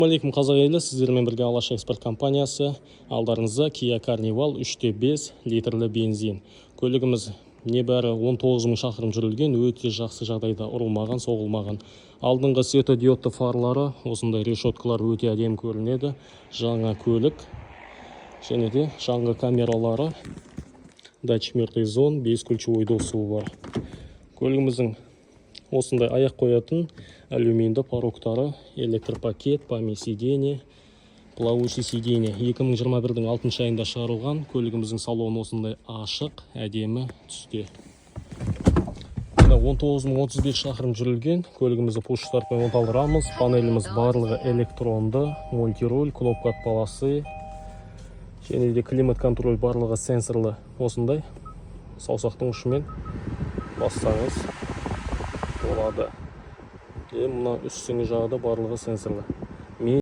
Алейкум, қазақ елі! Сіздермен бірге «Алаш Экспорт» компаниясы. Алдарыңызда Kia Carnival 3.5 литрлі бензин. Көлігіміз небәрі 19 мың шақырым жүрілген, өте жақсы жағдайда, ұрылмаған, соғылмаған. Алдыңғы светодиодты фарлары, осындай решеткалар өте әдемі көрінеді. Жаңа көлік. Және де жанғы камералары, датчик мертвых зон, бесключевой доступы бар. Көлігіміздің осындай аяқ қоятын алюминді порогтары, электропакет, память сиденье, плавающий сиденье. 2021-дің 6 айында шығарылған. Көлігіміздің салоны осындай ашық, әдемі түсте. Мына 19 035 шақырым жүрілген. Көлігімізді пуш стартпен оталдырамыз. Панеліміз барлығы электронды, мультируль, кнопка от полосы және де климат контроль барлығы сенсорлы. Осындай саусақтың ұшымен бассаңыз болады. Мына үстіңгі жағы да барлығы сенсорлы.